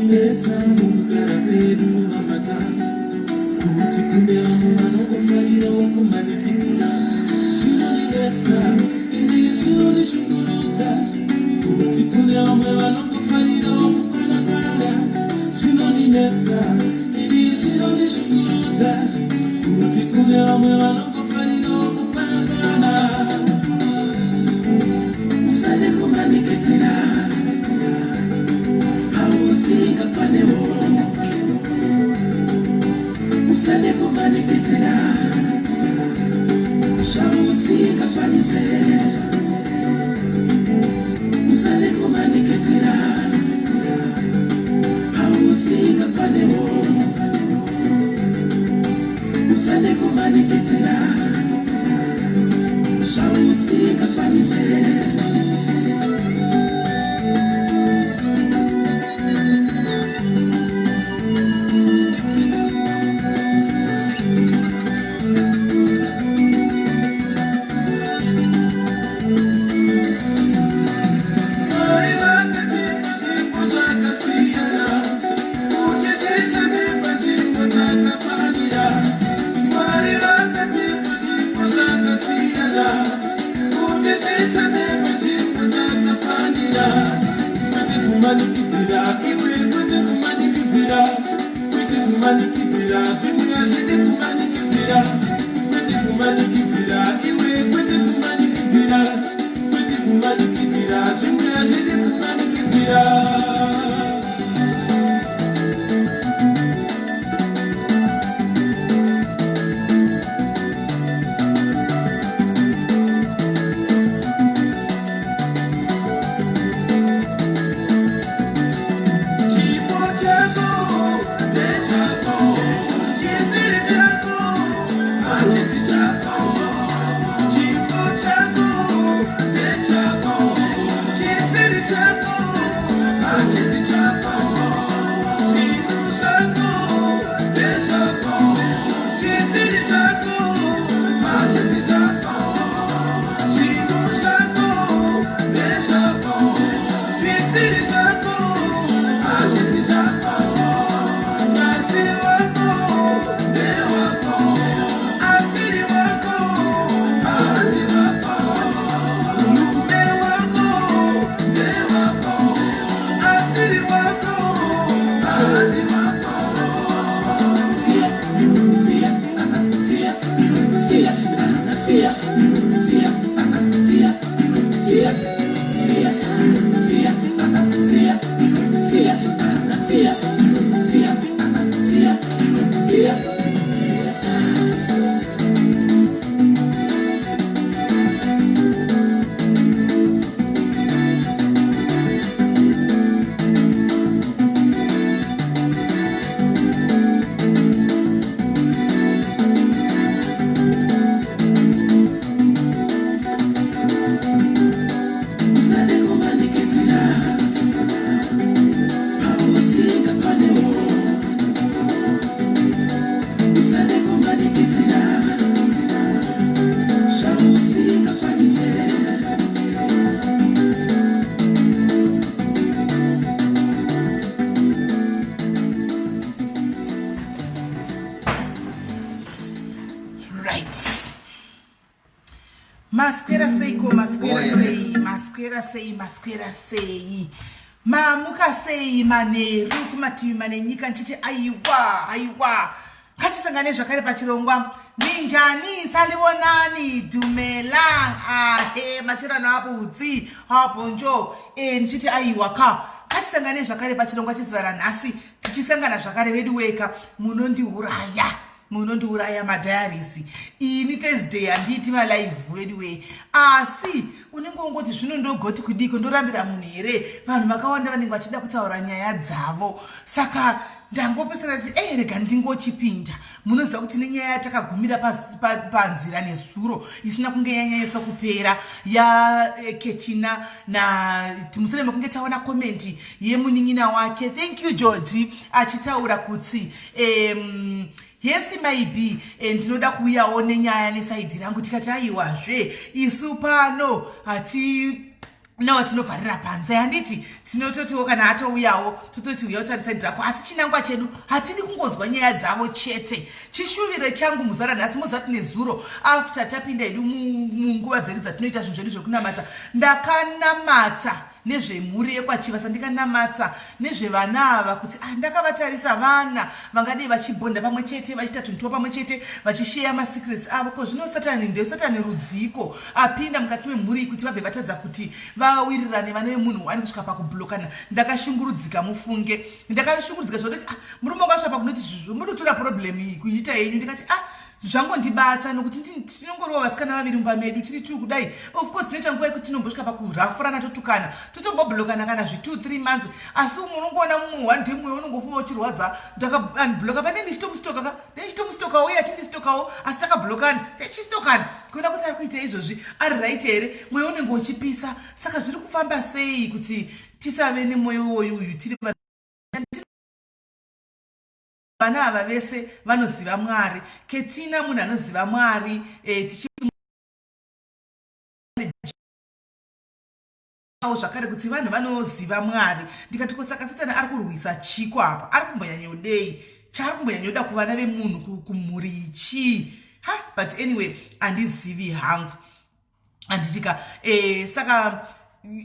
Zvinondinetsa mukugara kwedu vamata kuti kune vamwe vanongofarirawo kumanikidzira. Zvinondinetsa ini zvinondishungurudza kuti kune vamwe vanongofarirawo kukwanakwana. Zvinondinetsa ini zvinondishungurudza kuti kune vamwe vanongofarirawo kukwanakwana. Usade kumanikidzira pausingakwanewo. Usade kumanikidzira zvausingakwanise. Usade kumanikidzira pausingakwanewo. Usade kumanikidzira zvausingakwanise. Mwari vakatipa zvipo zvakasiyana kuti zvishande panzvimbo dzakafanira. Mwari vakatipa zvipo zvakasiyana kuti zvishande panzvimbo dzakafanira. Kwete kumanikidzira iwe, kwete kumanikidzira, kwete kumanikidzira, zvimwe hazvidi kumanikidzira. Kwete kumanikidzira iwe, kwete kumanikidzira, kwete kumanikidzira, zvimwe hazvidi kumanikidzira. Chipo chako ndechako, chisiri chako hachisi chako. Chipo chako ndechako, chisiri chako hachisi chako. Zvinhu zvako ndezvako, zvisiri zvako hachisi zvako. Zvinhu zvako ndezvako, zvisiri zvako hazvisi zvako. Mukadzi wako ndewako, asiri wako haasi wako. Murume wako ndewako, asiri wako haasi wako. Siya, siya, siya, siya, siya, siya, siya, siya, siya, siya, siya, siya, siya, siya, siya, siya. Usade kumanikidzira pausingakwanewo. Usade kumanikidzira zvausingakwanise. Right. Maswera seiko, maswera sei, maswera sei, maswera sei. Mamuka sei manheru kumativi mane nyika nchiti aiwa, aiwa. Ngatisangane zvakare pachirongwa Ninjani salibonani dumelang ahe machirano abudzi abonjo e ndichiti aiwa ka ngatisangane zvakare pachirongwa chezuva ranhasi tichisangana zvakare vedu weka munondiuraya munondiuraya madiaries ini thursday handiiti malive veduwee asi unenge wongoti zvino ndogoti kudiko ndorambira munhu here vanhu vakawanda vanenge vachida kutaura nyaya dzavo saka ndangopesana ti e rega ndingochipinda munoziva kuti nenyaya yatakagumira panzira nezuro isina kunge yanyanyetsa kupera yaketina eh, na mushure mekunge taona komenti yemunin'ina wake thank you jodi achitaura kuti um, yes maybe eh, ndinoda kuuyawo nenyaya nesaidi rangu tikati aiwazve isu pano hati Newatinobvarira panze, handiti? Tinototiwo kana atouyawo, tototi uya utarise drako. Asi chinangwa chedu, hatidi kungonzwa nyaya dzavo chete. Chishuviro changu muzara nhasi, muzati nezuro, after tapinda hedu munguva dzedu dzatinoita zvinhu zvedu zvekunamata, ndakanamata nezvemhuri yekwaChivasa, ndikanamata nezvevana ava kuti, ah, ndakavatarisa, vana vangadei vachibhonda pamwe chete, vachiita tuntuwa pamwe chete, vachisheya masecrets avo. Ko zvino Satani ndesatani rudziko apinda mukati memhuri iyi kuti vabve vatadza kuti vawirirane, vana vemunhu wani, kusvika pakublokana? Ndakashungurudzika, mufunge, ndakashungurudzika zvototi, ah, murume wakasvika pakunoti zvizvo munotora problem iyi kuiita yenyu. Ndikati, ah, zvangondibata nokuti tinongoriwo vasikana vaviri mumba medu, tiri two kudai. Of course tinoita nguva yekuti tinombosvika pakurafurana, totukana, totomboblokana kana zvi 2 3 months, asi unongoona mumwe one day mumwe unongofuma uchirwadza. Ndakaunbloka pane ndichitomustoka ka, ndichitomustokawo, uye achindistokawo, asi takablokana, tichistokana kuona kuti ari kuita izvozvi ari right here. Mwoyo unenge uchipisa. Saka zviri kufamba sei kuti tisave nemwoyo iwoyu uyu tiri vana ava vese vanoziva Mwari? Ketina munhu anoziva Mwari, tichi zvakare kuti vanhu vanoziva Mwari. Ndikati, ko saka Satani ari kurwisa chiko apa? Ari kumbonyanyodei? Chaari kumbonyanyoda kuvana vemunhu, kumhuri chii? Ha, but anyway, handizivi hangu, handitika? Saka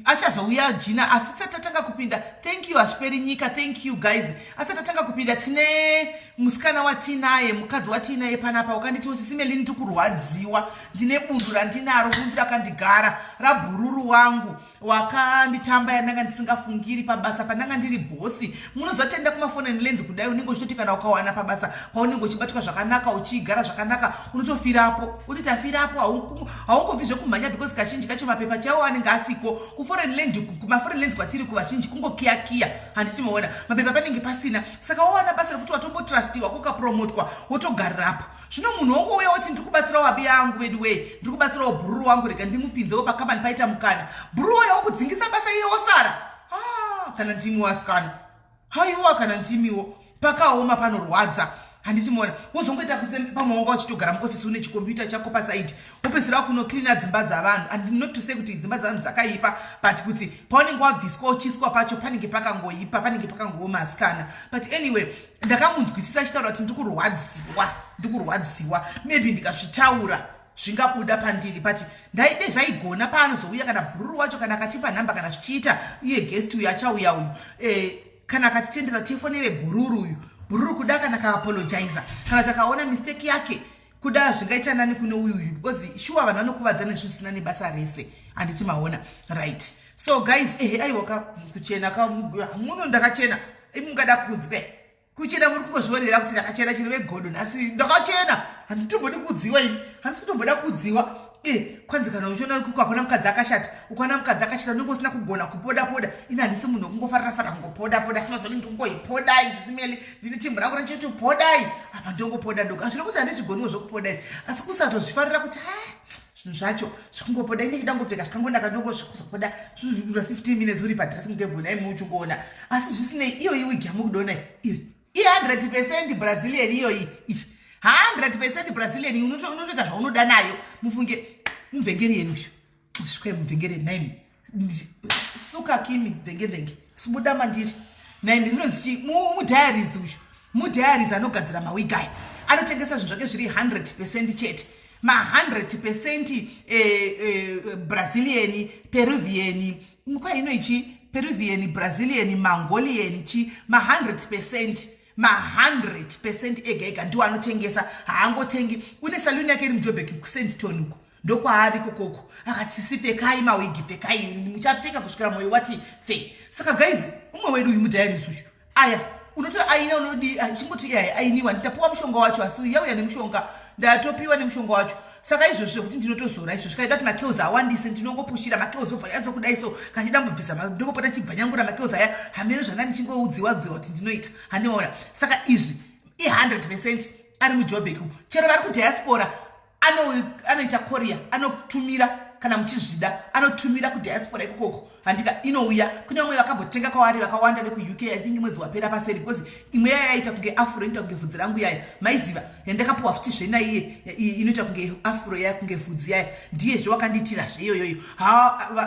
achazouya Jina, asi tisati tatanga kupinda, thank you, hazviperi nyika, thank you guys. Asati tatanga kupinda, tine musikana watinaye, mukadzi watinaye panapa, wakanditiwo, "Sisi Melini, ndiri kurwadziwa, ndine bundu randinaro, bundu rakandigara rabhururu wangu wakanditamba yandanga ndisingafungiri pabasa pandanga ndiri bhosi." Munozatenda kumaforeign lands kudai, unenge uchitoti kana ukawana pabasa paunenge uchibatwa zvakanaka, uchigara zvakanaka, unotofirapo, utoti afirapo, haungobvi zvekumhanya, because kazhinji kacho mapepa chaiwo anenge asiko kuforeign land. Kumaforeign lands kwatiri kuvazhinji kungokiyakiya, handiti? Maona mapepa panenge pasina. Saka wawana basa rekuti watombotrustiwa, kukapromotwa, wotogarirapo. Zvino munhu wongouya woti, "Ndiri kubatsirawo abi yangu vedu wei, ndiri kubatsirawo bhururu wangu, rega ndimupinzewo pakambani." Paita mukana, bhururu waya wokudzingisa basa, iye wosara. Ah, kana ndimi wasikana, haiwa, kana ndimiwo, pakaoma, panorwadza, handiti? Mona wozongoita kuti pamwe wanga uchitogara muofisi, une chikombiyuta chako pasaidi, wopedzisira wakunocleana dzimba dzavanhu. And not to say kuti dzimba dzavanhu dzakaipa, but kuti paunenge wabviswa uchiiswa pacho, panenge pakangoipa, panenge pakangooma, asikana. But anyway, ndakamunzwisisa achitaura kuti, "Ndiri kurwadziwa, ndiri kurwadziwa." Maybe ndikazvitaura zvingabuda pandiri, but ndaide zvaigona paanozouya, kana bhururu wacho, kana akatipa nhamba, kana zvichiita iye guest uyu achauya uyu, kana akatitendera tifonere bhururu uyu, bhururu kuda kana kaapologiza, kana takaona mistake yake, kuda zvingaita nani kune uyu uyu, because shuwa vanhu vanokuvadza nezvinhu zvisina nebasa rese, handiti? Maona? Right, so guys, ehe, aiwaka kuchena muno, ndakachena. Imungada kudzwe kuchena, muri kungozvionera kuti ndakachena. Chero vegodo nhasi ndakachena, handitombodi kudziwa ini, handisi kutomboda kudziwa. Kwanzi kana uchiona hakuna mukadzi akashata, ukaona mukadzi akashata unenge usina kugona kupoda poda. Ini handisi munhu wekungofarira farira kungopoda poda, asi mazuva ndingoipodai. Sisi Meli, ndine timbu rangu rachitopodai apa, ndongopoda ndoga. Hazvino kuti handizvigoniwo zvokupoda izvi, asi kusatozvifarira kuti ha, zvinhu zvacho zvikungopoda. Ine chida ngopfeka zvikangonaka, ndongozvikuzopoda 15 minutes uri padressing table naimi uchingoona. Asi zvisinei, iyoyi wigi yamukudona iyo i100% Brazilian iyoyi, 100% Brazilian. Unotoita zvaunoda nayo, mufunge. Mubvengeri yenu izvo, svikai mubvengeri naimi, suka kimi mvenge mvenge, sibuda mandiri naimi. Rinonzi chii? Mudiaries uyu, mudiaries anogadzira mawigi aya, anotengesa zvinhu zvake zviri 100% chete, ma100% Brazilian, Peruvian, kwa inoichi Peruvian, Brazilian, Mongolian, chi ma100%, ma100% ega ega ndiwo anotengesa. Haangotengi, une saluni yake iri muJobek, kuSandton uko ndokwaari kokoko. Akati, "Sisi, pfekai mawigi, pfekai, muchapfeka kusvikira mwoyo wati pfe." Saka guys, umwe wedu uyu mudiaries uyu, aya unotoaina, unodi chingoti aya ainiwa, nditapiwa mushonga wacho, asi yauya nemushonga, ndatopiwa nemushonga wacho. Saka izvozvo zvekuti ndinotozora izvo, zvikaida kuti macurls awandise, ndinongopushira macurls, obva yatso kudai. So kana chidambobvisa, ndombopota chibvanyangura macurls aya, hameno zvana ndichingoudziwa dziwa kuti ndinoita, handimaona? Saka izvi i100%, ari muJobek. Chero vari kudiaspora, anoita courier, anotumira. Kana muchizvida, anotumira kudiaspora ikokoko, handika? Inouya. Kune vamwe vakambotenga kwavari vakawanda vekuUK, I think mwedzi wapera paseri, because imwe yaya yaita kunge afro, inoita kunge vhudzi rangu yaya, maiziva, yandakapiwa futi zvenaiye, inoita kunge afro yaya, kunge vhudzi yaya, ndiyezve wakandiitirazve iyoyoyo.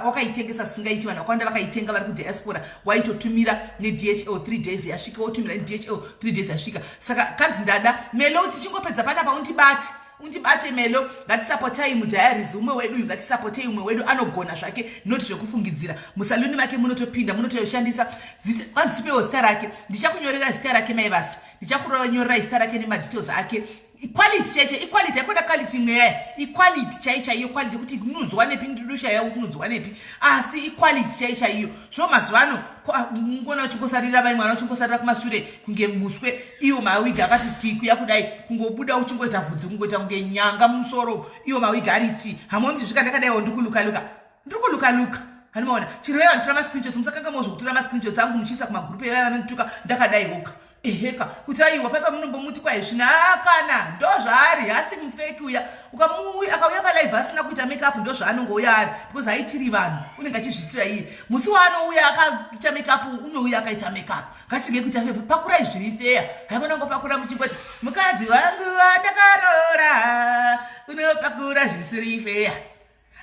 Wakaitengesa zvisingaiti. Vanhu vakawanda vakaitenga vari kudiaspora. Waitotumira neDHL, 3 days yasvika. Wotumira neDHL, 3 days yasvika. Saka kanzi ndada Melo, tichingopedza panapa undibate, undibate Melo. Ngatisapotai mudiaries umwe wedu uyu, ngatisapotei umwe wedu, anogona zvake, noti zvekufungidzira. Musaluni make munotopinda, munotoshandisa. Kwanzi tipewo zita rake. Ndichakunyorera zita rake, maivasi, ndichakunyorera zita rake nemadetails ake. Quality chaicho, iquality, haikuda quality imwe yaya, iquality chai chaiyo, quality kuti unodzwa nepi, ndidusha unodzwa nepi, asi iquality chai chaiyo. Zvo mazuva ano ngona uchingosarira vai mwana, uchingosarira kumashure kunge muswe, iwo mawigi akati tikuya kudai, kungobuda uchingoita vhudzi, kungoita kunge nyanga mumusoro, iwo mawigi ari ti hamoni. Zvika ndakadaiwo, ndikulukaluka, ndiri kulukaluka, hanimaona chiro. Vaiva nditora mascreenshots, musakangamwa zvokutora mascreenshots angu muchiisa kumagurupu evaya vanondituka ndakadaiwoka. Eheka, kuti aiwa, paipa munombomuti kwai zvina kana ndo zvaari, hasi mufeki uya. Akauya palive asina kuita makeup, ndo zvaanongouya ari, because haitiri vanhu, unenge achizviitira iye. Musi waanouya akaita makeup, unouya akaita makeup. Ngatige kuita fair, pakurai zviri fair. Haikona ngopakura muchingoti mukadzi wangu wandakarora unopakura zvisiri fair,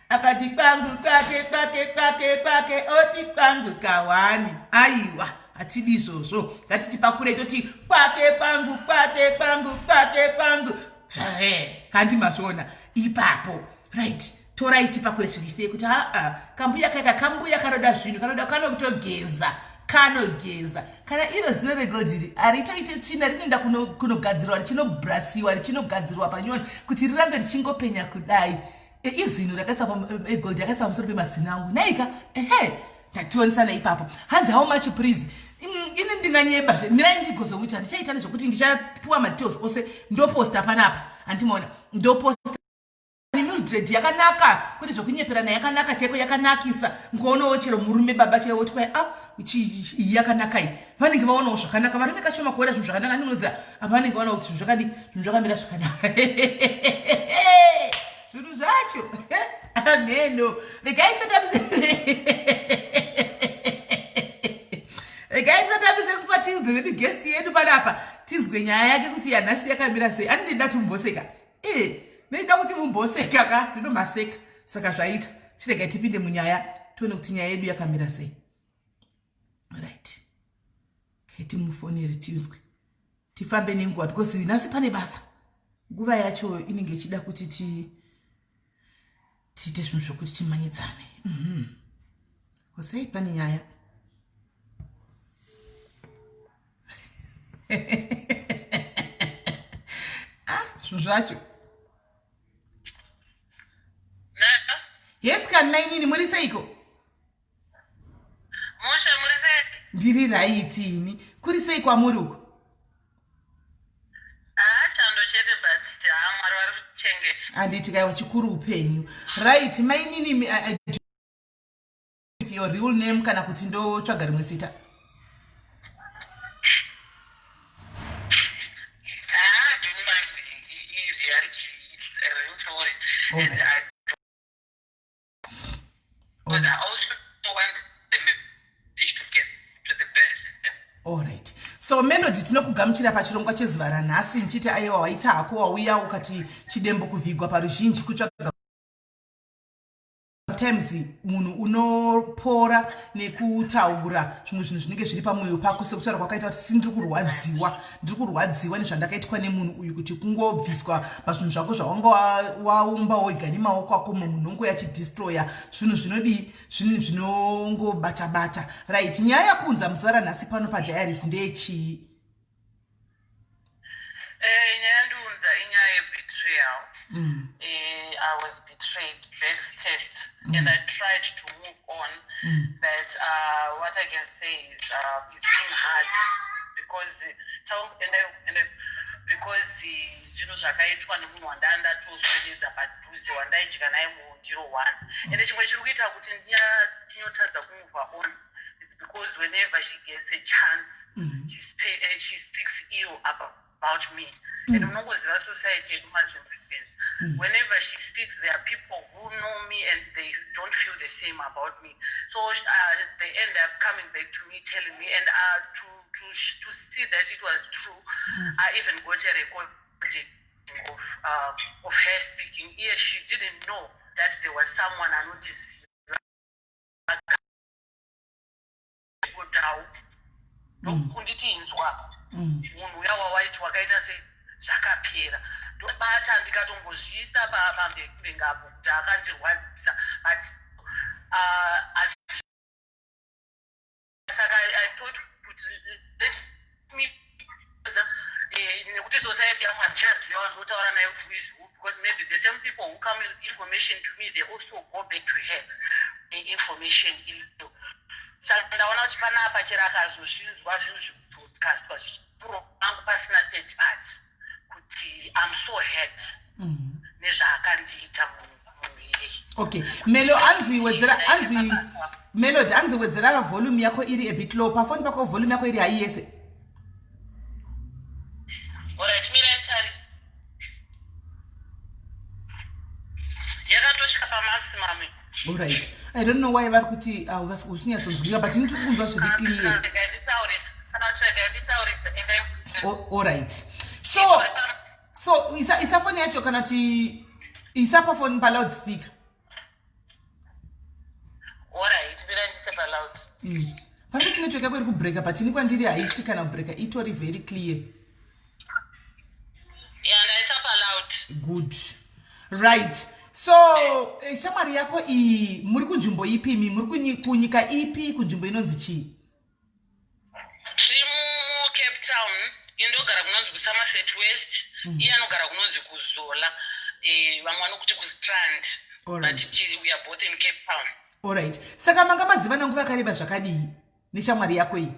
akati kwangu kwake kwake kwake kwake, oti kwangu kawani. Aiwa, hatidi izvozvo. Ngatitipakure toti kwake kwangu kwake kwangu kwake kwangu zvae kandi mazviona ipapo. Right, torai tipakure zviri fair, kuti aa, kambuya kaka, kambuya kanoda zvinhu, kanoda, kanotogeza, kanogeza. Kana iro zino regold iri haritoite tsvina, rinoenda kunogadzirwa, richinobrasiwa, richinogadzirwa panyoni kuti rirambe richingopenya kudai. Izino rakaiswa egold, yakaiswa pamusoro pemazino angu naika. Ehe, ndationesana ipapo. Hanzi, "How much, please?" Ini ndinganyeba? Mirai ndigozokuita, ndichaita nezvokuti ndichapiwa madetails ose, ndoposta panapa, handimaona, ndoposta. Mildred yakanaka, kwete zvokunyeperana, yakanaka chaiko, yakanakisa. Mukaonawo chero murume, baba chaivo, kuti kwai, a, iyi yakanaka iyi, vanenge vaonawo zvakanaka. Varume kashoma kuona zvinhu zvakanaka, ndinoziva. Apa vanenge vaona kuti zvinhu zvakadi, zvinhu zvakamira zvakanaka, zvinhu zvacho ameno. Regai tisatambise nguva, tiudze vedu guest yedu panapa, tinzwe nyaya yake kuti yanhasi yakamira sei. Andinoda timumboseka, e noida kuti mumboseka ka, ndinomaseka. Saka zvaita, chiregai tipinde munyaya, tione kuti nyaya yedu yakamira sei. Right, kai timufoneri, tinzwe, tifambe nenguva, because nhasi pane basa. Nguva yacho inenge ichida kuti tiite zvinhu zvokuti timanyidzane. Kosei pane nyaya. Ah, zvinhu zvacho. Yes, kani mainini, muri seiko? Musha, muri sei? Ndiri right ini. Kuri sei kwamuri uko? Haa, chando chete, but haa, Mwari vari kuchengeta. Handiti kaiwa, chikuru upenyu. Right, mainini, your real name, kana kuti ndotsvaga rimwe zita? Haa, don't mind the reality, it's a real story. All And right. But I also want the message to get to the person. Alright, so Melody, tinokugamuchira pachirongwa chezuva ranhasi, nchiti aiwa, waita hako wauya ukati chidembo kuvhigwa paruzhinji. Kutsvaga sometimes munhu unopora nekutaura zvimwe zvinhu zvinenge zviri pamwoyo pako, sekutaura kwakaita kuti si ndiri kurwadziwa, ndiri kurwadziwa nezvandakaitwa nemunhu uyu, kuti kungobviswa pazvinhu zvako zvawanga waumba wega nemaoko ako, mumwe munhu ongoya achidestroya zvinhu. Zvinodii, zvinhu zvinongobata-bata. Right, nyaya yakuunza muzuva ranhasi pano padiaries ndeyechii? Nyaya yandiunza inyaya yebetrayal. I was betrayed, backstabbed, and I tried to move on. But what I can say is it's been hard because and because zvinhu zvakaitwa nemunhu wandanga ndatoswededza padhuze, wandaidya naye mundiro one. Ende chimwe chiri kuita kuti ndinyotadza kumove on, it's because whenever she gets a chance, she speaks ill about about me. And munongoziva society yedu maZimbabweans, whenever she speaks, there are people who know me and they don't feel the same about me. So they end up coming back to me, telling me, and to see that it was true, I even got a recording of her speaking. Here she didn't know that there was someone anondiziva godhau ndokunditi, "Inzwa, munhu uya wawaiti wakaita se zvakapera." Ndobata ndikatombozviisa pambengapo kuti akandirwadzisa, but saka I thought kuti let me, nekuti society yangu handichaziva vandotaura naye kuti who is who, because maybe the same people who come with information to me, they also go back to her information iyo. Saka ndaona kuti panapa chero akazozvinzwa zvinhu zvibroadcastwa zvichipuro angu pasina third party, kuti I'm so hurt nezvaakandiita munhu iyeye. Okay, Melo, anzi wedzera, anzi Melody, anzi wedzera volume yako, iri a bit low pafoni pako. Volume yako iri high yese. Alright, mira nditarisa. Yakatosvika pamaximum. Alright, I don't know why vari kuti usinyatsonzwika, but ini tiri kunzwa zviri clear. Regai nditaurisa, kana kuti regai nditaurisa endai. Alright, so isa foni yacho, kana kuti isa pafoni paloud speaker. Alright, mira ndise paloud. Fani kuti network yako iri kubreaka, but ini kwandiri haisi kana kubreaka, itori very clear. Ya, ndaisa paloud. Good. Right, so shamwari yako iyi, muri kunzvimbo ipi imi? Muri kunyika ipi, kunzvimbo inonzi chii? Tiri muCape Town. Indogara kunonzi kuSomerset West, iye anogara kunonzi kuZola, vamwe vanokuti kuStrand, but we are both in Cape Town. Alright, saka manga mazivana nguva yakareba zvakadii neshamwari yako iyi?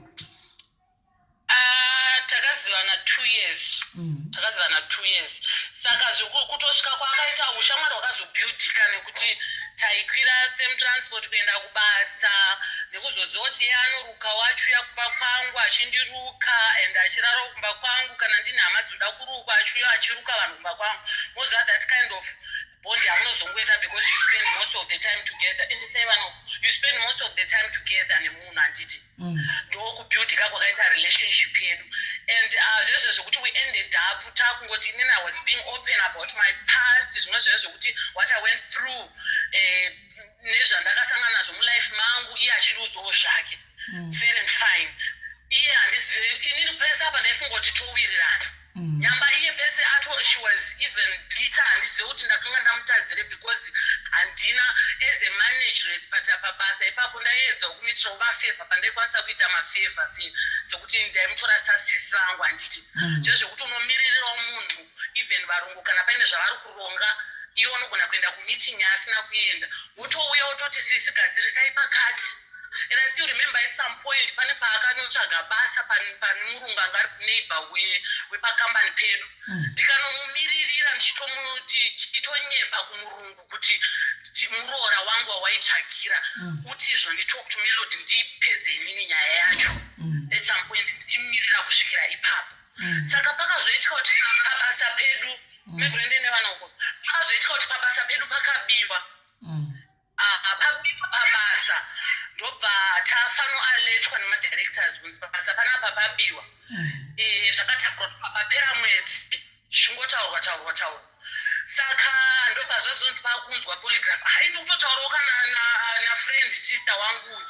Ah, takazivana 2 years. Takazivana 2 years. Saka kutosvika kwaakaita, ushamwari hwakazobuildika nekuti taikwira same transport kuenda kubasa, nekuzoziva kuti iye anoruka wachiuya kumba kwangu achindiruka and achirarawo kumba kwangu. Kana ndine hama dzoda kurukwa, achiuya achiruka vanhu kumba kwangu. Moziva that kind of bond yamunozongoita because you spend most of the time together. And sei vano, you spend most of the time together nemunhu, handiti? Ndokubuildika kwakaita relationship yedu. And zvezvo zvekuti we ended up takungoti inini I was being open about my past, zvimwe zvezvo zvekuti what I went through, nezvandakasangana nazvo mulife mangu, iye achiruudzawo zvake. Fair and fine. Iye handizive, inini pese apa ndaifunga kuti towirirana. Nyamba iye pese ato, she was even bitter. Handizive kuti ndakanga ndamutadzire, because handina, as a manageress but pabasa ipapo ndaiedza kumuitirawo mafavour pandaikwanisa kuita mafavour, sekuti ndaimutora sasisi vangu, handiti? Zvezvekuti unomiririrawo munhu, even varungu kana paine zvavari kuronga, iwe unogona kuenda kumeeting yaasina kuenda, wotouya wototi, "Sisi, gadzirisai pakati." And I still remember at some point pane paakanotsvaga basa pane murungu anga ari neighbor wepakambani pedu. Ndikanomumiririra ndichitomuti itonyepa kumurungu kuti muroora wangu wawaitsvagira, uti izvo nditalk to Melody, ndipedze inini nyaya yacho. At some point ndichimirira kusvikira ipapo. Saka pakazoitika kuti pabasa pedu, megurende nevana uko, pakazoitika kuti pabasa pedu pakabiwa. Ah, pabiwa pabasa, ndobva tafanoalertwa nemadirectors kunzi pabasa panapa pabiwa. Zvakataurwa papera mwedzi zvichingotaurwa taurwa taurwa. Saka ndobva zvazonzi pakunzwa polygraph. Hai, ndikutotaurawo kana nafriend sister wangu uyu,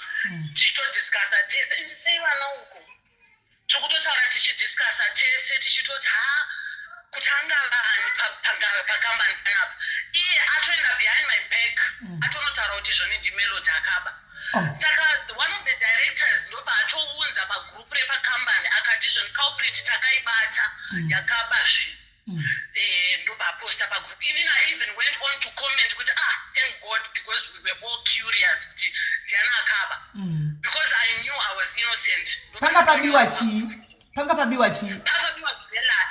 tichitodiscussa tese. Indisei vana uko, tiri kutotaura tichidiscussa tese, tichitoti ha, kuti angavani pakambani panapa. Iye atoenda behind my back, atonotaura kuti izvoni ndiMelody akaba. Saka one of the directors ndobva atounza pagroup repakambani, akati izvoni culprit takaibata, yakaba zvinhu. Ndobva aposta pagroup. Inini I even went on to comment kuti, "Ah, thank God," because we were all curious kuti ndiani akaba, because I knew I was innocent. Panga pabiwa chii? Panga pabiwa chii? Pakabiwa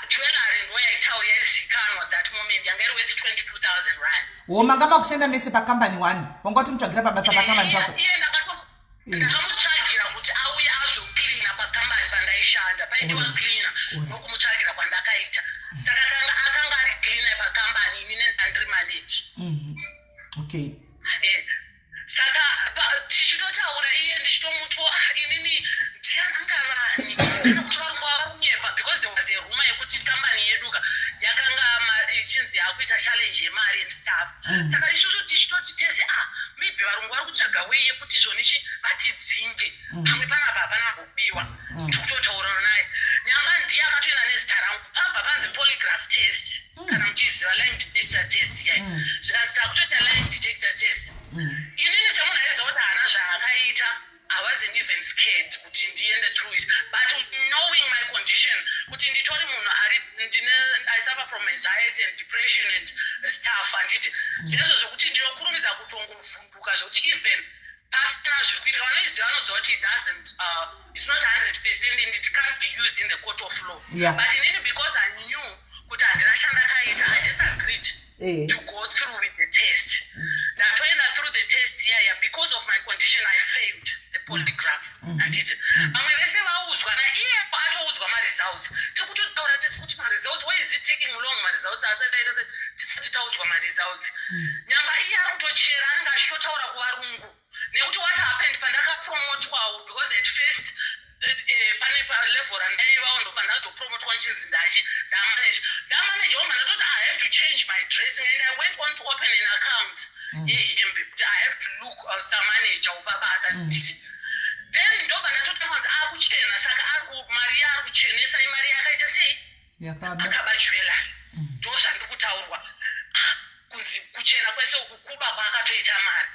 jewellery, ndo yaitaura yaizikanwa that moment, yanga iri worth 22,000 rands. Wo, manga makushanda mese pakambani one, wanga watomutsvagira pabasa pakambani pako? Iye ndakamutsvagira kuti auye azocleana pakambani pandaishanda, paidiwa cleaner. Nokumutsvagira kwandakaita. way yekuti zvonichi vatidzinge. Pamwe panapa hapana kubiwa. Ndikutotaurana naye nyamba ndiye akatoenda nezita rangu, pabva panzi polygraph test. Kana muchiziva lie detector test yai, zvikanzi takutoita lie detector test. Inini semunhu aiziva kuti haana zvaakaita, I wasn't even scared kuti ndiende through it, but knowing my condition kuti nditori munhu ari ndine, I suffer from anxiety and depression and stuff, handiti? Zvinezvo zvekuti ndinokurumidza kutongovhunduka, zvekuti even pasina zviri kuitika, vanoiziva vanoziva kuti it doesn't it's not 100% and it can't be used in the court of law. But inini, because I knew kuti handina chandakaita, I just agreed to go through with the test. Ndatoenda through the test yaya. Because of my condition, I failed the polygraph, handiti? Vamwe vese vaudzwa, naiye atoudzwa maresults. Tiri kutotaura tisi kuti maresults, why is it taking long? Maresults asati aita se tisati taudzwa maresults. Nyamba iye ari kutochera, anenge achitotaura kuvarungu nekuti what happened pandakapromotwawo, because at first pane palevel randaivawo, ndobva ndazopromotwa nchinzi ndachi ndamanager. Ndamanager wobva ndatoti I have to change my dressing, and I went on to open an account yehembe kuti I have to look samanager wopabasa, nditi? Then ndobva ndatotanga akuchena, saka mari yaari kuchenesa imari yakaita sei? Yakaba. Akaba jewelry. Ndo zvandiri kutaurwa. Ah, kunzi kuchena kwese uku kuba kwaakatoita mari.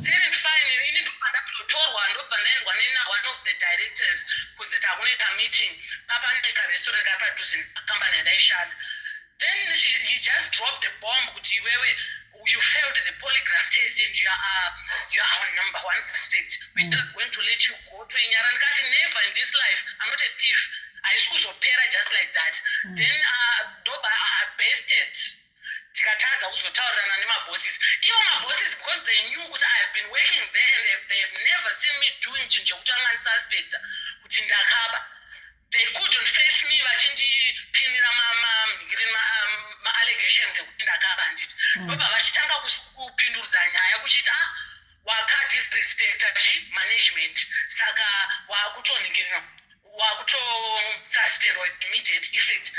Then and fine, ini ndobva ndakuzotorwa, ndobva ndaendwa nena one of the directors kunzi takunoita meeting papane karestaurant kari padhuze nekambani yandaishanda. Then he just dropped the bomb kuti iwewe, you failed the polygraph test and you are our number one suspect. We're not going to let you go. Toinyara. Ndikati never in this life, I'm not a thief, haisi kuzopera just like that. Then ndobva bested, tikatadza kuzotaurirana nemabosses. Ivo mabosses, because they knew kuti I have been working there and they have never seen me doing chinhu chekuti angandisuspecta kuti ndakaba, they couldn't face me vachindipinira maallegations ekuti ndakaba, handiti? Ndobva vachitanga kupindurudza nyaya kuchiti, ah, wakadisrespecta chi management, saka wakutonhingirira, wakutosuspendwa with immediate effect.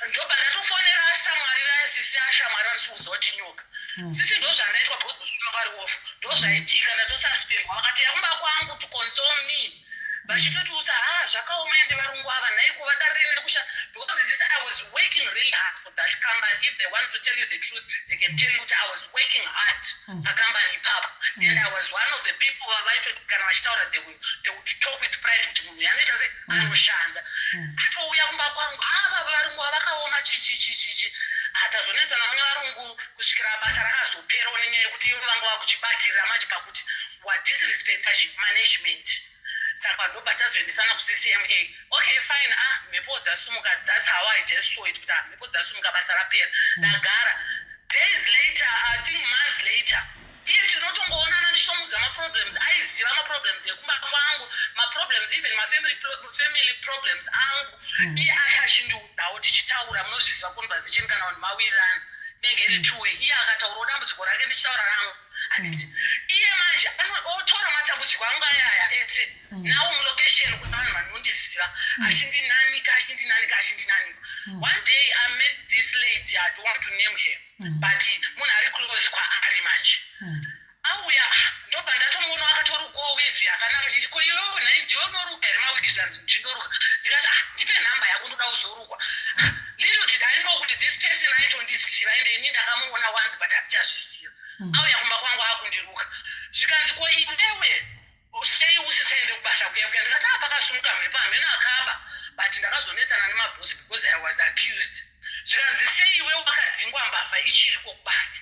Ndobva ndatofonera shamwari vaya, sisi ashamwari vandisi kuziva kuti nyoka sisi, ndo zvandaitwa because vari off, ndo zvaitika, ndatosuspendwa. Vakati yakumba kwangu to console me, vachitotiudza, ha, zvakaoma, ende varungu ava nhaiko vadarire nekusha, because this I was working really hard for that company. If they want to tell you the truth, they can tell you kuti I was working hard pakambani ipapo, and I was one of the people vavaitoti kana vachitaura, they would talk with pride kuti munhu yanoita se anoshanda. Atouya kumba kwangu, ava varungu vakaoma, chichichichichi, hatazonetsana nevarungu kusvikira basa rakazoperawo, nenyaya yekuti ivo vanga vakuchibatirira manje pakuti wadisrespecta management. Saka ndobva tazoendesana kuCCMA. Okay, fine. Ah, mhepo dzasumuka. That's how I just saw it, kuti ah, mhepo dzasumuka, basa rapera. Ndagara, days later, I think months later, iye tinotongoonana, ndichitomudza maproblems, aiziva maproblems ekumba kwangu, maproblems, even mafamily family problems angu. Iye akachindiudzawo, tichitaura. Munozviziva conversation kana vanhu mawirirana inenge iri two way. Iye akataurawo dambudziko rake, ndichitaura rangu, handiti? Iye manje otora matambudziko angu ayaya ese nawo mulocation kuna vanhu vanondiziva, achindinanika, achindinanika, achindinanika. One day I met this lady, I don't want to name her, but munhu ari close kwaari. Manje auya, ah, ndobva ndatomuona akatorukawo weave yakanaka. Chichi, ko iwewe nhai, ndiwe unoruka here mawigi? Zvanzi ndinoruka. Ndikati, ah, ndipe nhamba yako, ndoda kuzorukwa. Little did I know kuti this person aitondiziva, ende ini ndakamuona once, but handichazviziva. Auya kumba kwangu akundiruka, zvikanzi, ko iwewe sei usisaende kubasa kuya kuya? Ndikati, ah, pakasumuka mhepo, hameno akaba, but ndakazonetsana nemabhosi because I was accused. Zvikanzi, sei iwe wakadzingwa mbavha ichiriko kubasa?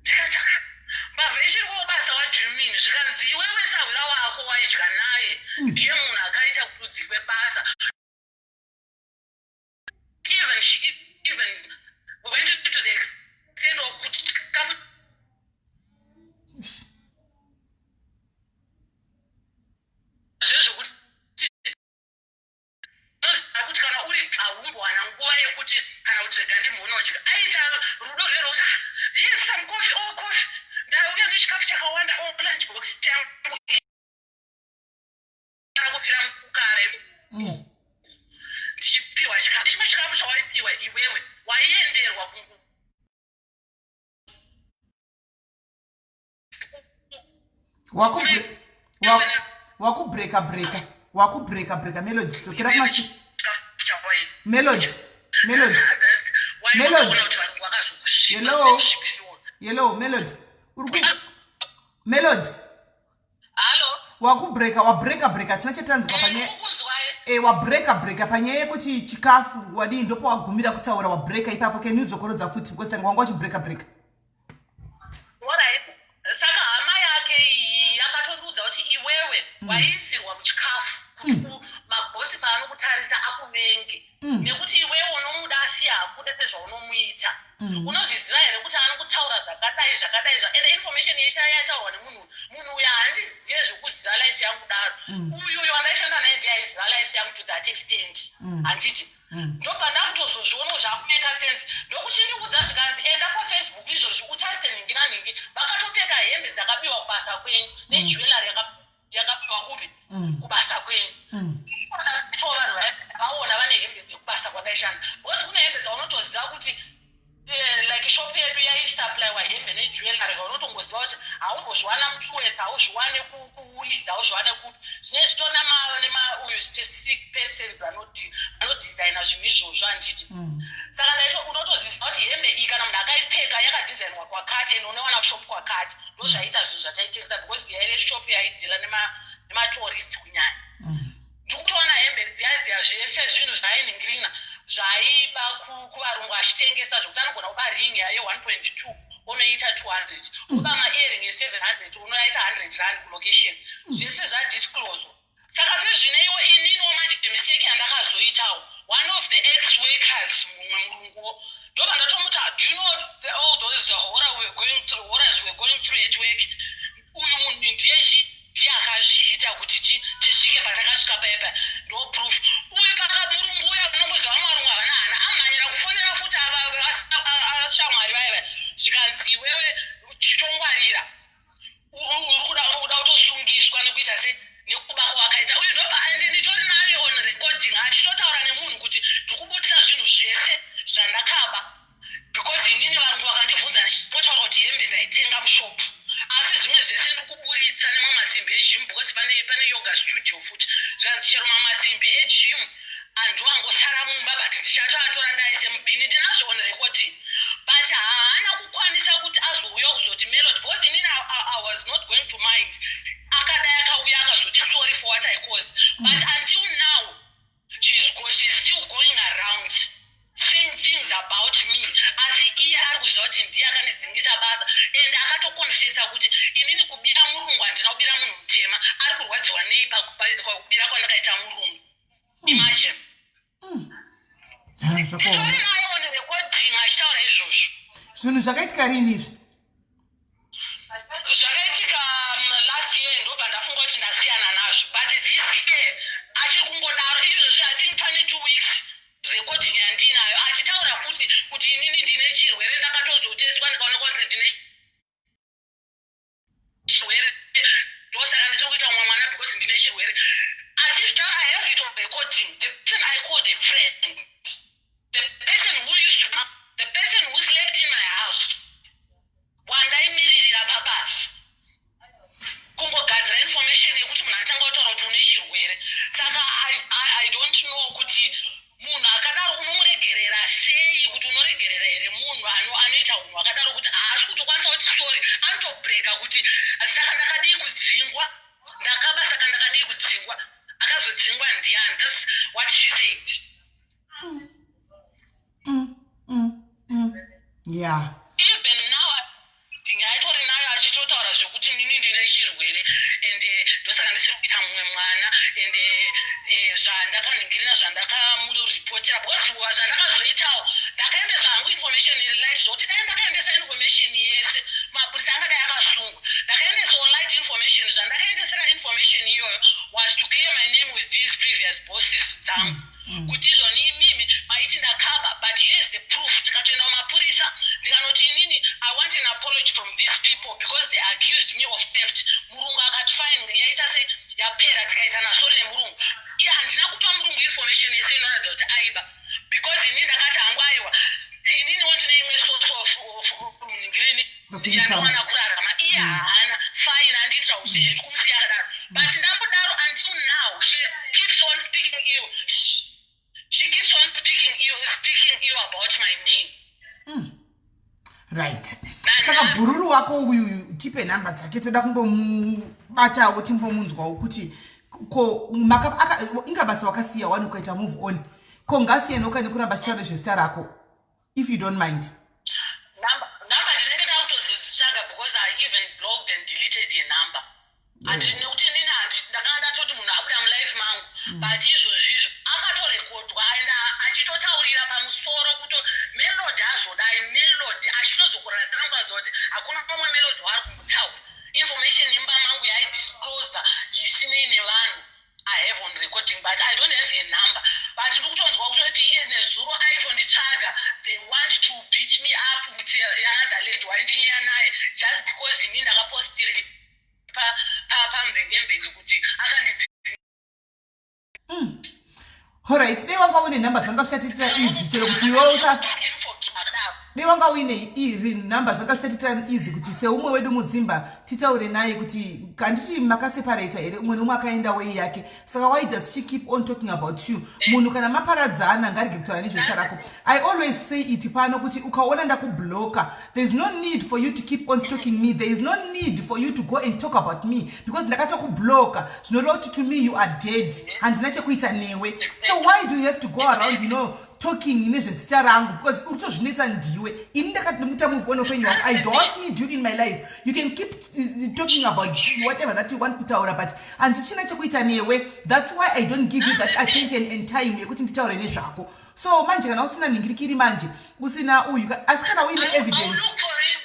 Ndikati, "Ah, mbavha ichiriko kubasa, what do you mean?" Zvikanzi, iwewe sahwira wako waidya naye ndiye munhu akaita kuti udzingwe basa. Even she even went to the extent of kuti chikafu zvezvokuti unoziva kuti kana uri haumbowana nguva yekuti kana kuti rega ndimbonodya. Aita rudo rwero kuti, "Ah, here's some coffee, oh, coffee, ndauya nechikafu chakawanda, oh, lunch box yangu kufira mukare." Ndichipiwa chikafu, chimwe chikafu chawaipiwa iwewe waienderwa Wakubreka breka, wakubreka breka, Melody. Dzokera kumasi. Melody, Melody, Melody. Hello, hello, Melody. Uri ku Melody. Hallo. Wakubreka, wabreka breka, hatina chatanzwa panyaya. E, wabreka breka panyaya yekuti chikafu wadii, ndopo wagumira kutaura, wabreka ipapo. Can you dzokorodza futi, because tanga wanga uchibreka breka. Alright, saka hama yake iyi yakatondiudza kuti iwewe waiisirwa muchikafu kuti mabhosi paanokutarisa akuvenge, nekuti iwewe unomuda asi hakude sezvaunomuita. Unozviziva here kuti anokutaura zvakadai zvakadai ende information yeshe yataurwa nemunhu? Munhu uyu handizive zvekuziva life yangu kudaro. Uyu uyu wandaishanda naye ndiye aiziva life yangu to that extent, handiti? Ndobva ndakutozozviona zvakumeka sense, ndokuchindiudza zvikanzi, "Enda paFacebook izvozvi utarise nhingi nanhingi vakatopfeka hembe dzakabiwa kubasa kwenyu nejewellery yakabiwa kupi? Kubasa kwenyu." Ona cho vanhu vaona vane hembe dzekubasa kwandaishanda, because kune hembe dzaunotoziva kuti like shop yedu yaisupplywa hembe nejewellery zvaunotongoziva kuti haumbozviwana muTruworths, hauzviwane kuWoolies, hauzviwane kupi. Zvinenge zvitori nemauyu specific persons vanodhisaina zvinhu izvozvo, handiti? Saka ndaito unotoziva kuti hembe iyi kana munhu akaipfeka yakadhisainwa kwakati and unowana kushop kwakati. Ndo zvaiita zvinhu zvataitengesa, because yaive shop yaidhila nematourist kunyanya. Ndikutoona hembe dziya dziya, zvese zvinhu zvaainingirina zvaiba kuvarungu achitengesa, zvokuti anogona kuba ring ye1.2 unoita 200, kuba maearring e700 unoita R100 kulocation. Zvese zvadiscloswa. Saka sezvineiwo ininiwo manje mistake yandakazoitawo, one of the ex workers, mumwe murunguwo, ndobva ndatomuti, "Do you know all those horror we were going through, horrors we were going through at work? Uyu munhu ndiyechi, ndiye akazviita kuti tisvike patakasvika paipa. Ndo proof." Uyu pakamurungu uya, unongoziva vamwe varungu havana hana, amhanyira kufonera futi ashamwari vaiva, zvikanzi, "Iwewe chitongwarira, uri kuda kutosungiswa nekuita se nekuba kwawakaita." Uyu ndobva ende nditori nayo on recording achitotaura nemunhu kuti ndikubudisa zvinhu zvese zvandakaba, because inini varungu vakandibvunza ndichitotaura kuti hembe ndaitenga mushop, asi zvimwe zvese ndikuburitsa nemamasimbi egym, because pane yoga studio futi. Zvikanzi chero mamasimbi egym andu angosara mumba, but ndichatoatora ndaise mubhini. Ndinazvo on recording, but haana kukwanisa kuti azouya kuzoti Melody, because inini I was not going to mind akadai akauya akazoti sorry for what I caused. But until now she's still going around saying things about me, asi iye ari kuziva kuti ndiye akandidzingisa basa and akatokonfesa kuti inini kubira murungu handina kubira munhu mutema. Ari kurwadziwa nei pakubira kwandakaita murungu? Imagine. Ha, zvakaoma. Nditori naye on recording achitaura izvozvo. Zvinhu zvakaitika rini izvi? Zvakaitika last year. Ndobva ndafunga kuti ndasiyana nazvo, but this year achiri kungodaro izvozvi. I think pane 2 weeks recording yandinayo achitaura futi kuti inini ndine chirwere, ndakatozotestwa ndikaona kwanzi ndine chirwere, ndosaka ndisiri kuita umwe mwana because ndine chirwere. Achizvitaura, I have it on recording. The person I called a friend, the person who used to the person who slept in my house, wandaimiririra pabasa, kungogadzira information yekuti munhu anotanga kutaura kuti une chirwere. Saka I don't know kuti munhu akadaro unomuregerera sei, kuti unoregerera here munhu anoita unhu akadaro, kuti haasi kutokwanisa kuti sorry, anotobreka kuti saka ndakadii kudzingwa, ndakaba saka ndakadii kudzingwa, akazodzingwa ndiani? That's what she said. Even now ndingatori nayo achitotaura zvekuti nini ndine chirwere and ndosaka ndisiri kuita mumwe mwana and zvandakanhingirira zvandakamuripotera, because zvandakazoitawo ndakaendesa hangu information iri light, zvokuti dai ndakaendesa information yese mapurisa angadai akasungwa. Ndakaendesawo light information. Zvandakaendesera information iyoyo was to clear my name with these previous bosses dzangu, kuti izvoni imimi maiti ndakaba, but here is the proof. Tikatoenda kumapurisa ndikanoti inini I want an apology from these people because they accused me of theft. Murungu akati fine, yaita se yapera. Tikaita nasori nemurungu iye, handina kupa murungu information yese inoratidza kuti aiba, because inini ndakati hangu aiwa, ininiwo ndine imwe source of nhingirini Of income. yandiwana kurarama, iye haana. Fine, handiitira uchenje. But ndambodaro, until now she keeps on speaking ill. She keeps on speaking ill about my name. Right, saka bhururu wako uyu, tipe nhamba dzake, toda kumbomubatawo, timbomunzwawo kuti ko inga basa wakasiya wani, ukaita move on, ko ngasiyenoka nekuramba achitaura nezvezita rako, if you don't mind. Number ndinenge ndakutodzitsvaga because I even blocked and deleted a number. Nekuti inini ndakanga ndatoti munhu abuda mulife mangu, but izvozvizvo akatorekodwa and achitotaurira pamusoro kuto Melody azodai, Melody achitozokuradzira kuratidza kuti hakuna umwe Melody waari kumbotaura. Information imba mangu yaidisclosa isinei nevanhu, I have on recording, but I don't have a number. But ndiri kutonzwa kutoti iye nezuro aitonditsvaga. They want to beat me up with another lady waindinyeya naye, just because ini ndakapostire pamvengembenge kuti akandidzi. Alright, dei wanga uine nhamba zvanga zvichatiitira easy, chero kuti iwe usa dei wanga uine iri nhamba zvanga zvichatiitira easy kuti seumwe wedu muzimba titaure naye kuti kanditi makaseparata here, umwe neumwe akaenda wei yake. Saka why does she keep on talking about you? Munhu kana maparadzana ngarege kutaura nezvezita rako. I always say it pano kuti ukaona ndakubloka, there is no need for you to keep on stalking me. There is no need for you to go and talk about me because ndakatokubloka, zvinoreva kuti to me you are dead, handina chekuita newe. So why do you have to go around talking nezvezita rangu? Because uri kutozvinetsa ndiwe. Ini ndakati ndomuita move on upenyu hwangu. I don't need you in my life. You can keep talking about whatever that you want kutaura, but handichina chekuita newe. That's why I don't give you that attention and time yekuti nditaure nezvako. So manje kana usina nhingirikiri, manje usina uyu, asi kana uine evidence. I'll look for it.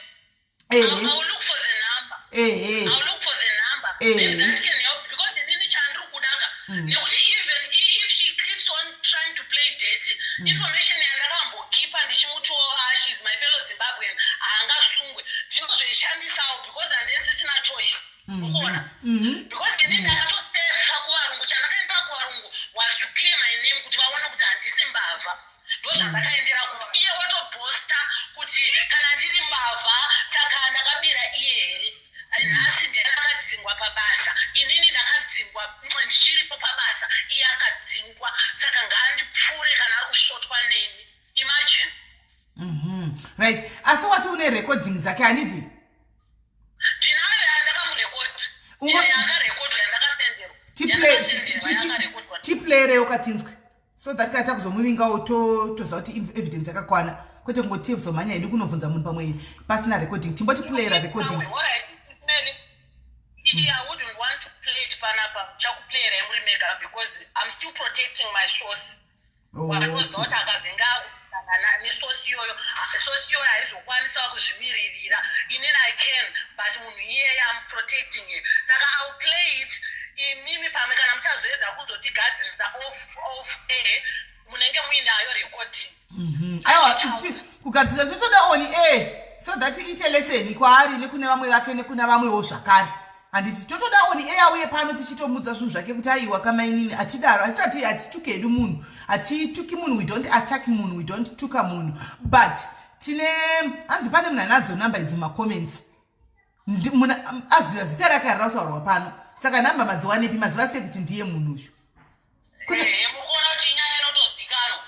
I'll look for the number. I'll look for the number. Then that can help because inini chandiri kudaka nekuti even if she keeps on trying to play dirty, information yandakambokipa ndichimuti, "Oh, she is my fellow Zimbabwean, haangasungwe," ndinozoishandisawo because handisisina choice, ukuona? Because ini ndakatosefa kuvarungu. Chandakaendera kuvarungu was to clear my name, kuti vaone kuti handisi mbavha. Ndozvandakaendera kuva. Iye watoboasta kuti kana ndiri mbavha, saka ndakabira iye here? Nhasi ndiye akadzingwa pabasa, inini ndakadzingwa ndichiripo pabasa, iye akadzingwa, saka ngaandipfuure kana ari kushotwa neni. Imagine. Right, asi wati une recording dzake, handiti? Ndinayo yandakamurekodi. Yakarekodwa, yandakasenderwa. Yandakasenderwa, yakarekodwa. Tiplayirewo katinzwe so that kana takuzomuvingawo toziva kuti evidence yakakwana, kwete kungoti tizomhanya hedu kunobvunza munhu pamwe pasina recording. Timbotiplayera recording. Alright, Mary, I wouldn't want to play it panapa. Chakuplayera muri mega because I'm still protecting my source. Wanoziva kuti akazenga nesource iyoyo, source iyoyo haizokwanisa kuzvimiririra. Inini I can, but munhu iyeye, I'm protecting him. Saka I'll play it. Imimi pamwe kana muchazoedza kuzotigadzirisa off air, munenge muinayo recording. Aiwa, kugadzirisa zvotoda on air so that iite lesson kwaari nekune vamwe vake nekuna vamwewo zvakare, handiti? Totoda on air uye pano tichitomudza zvinhu zvake kuti aiwa, kamainini, hatidaro. Hatisati hatituki hedu munhu, hatituki munhu, we don't attack munhu, we don't tuka munhu, but tine hanzi pane munhu anadzo namba idzi mumacomments. Aziva zita rake harira kutaurwa pano, saka nhamba madziwanepi? Maziva sei kuti ndiye munhu uyu? Ehe, muri kuona kuti inyaya inotozikanwa.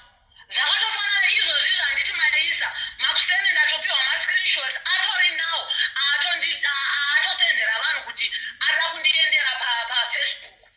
Zvakatofanana izvozvi zvanditi maisa makuseni, ndatopiwa mascreenshots atori now aatosendera vanhu kuti ada kundiendera paFacebook.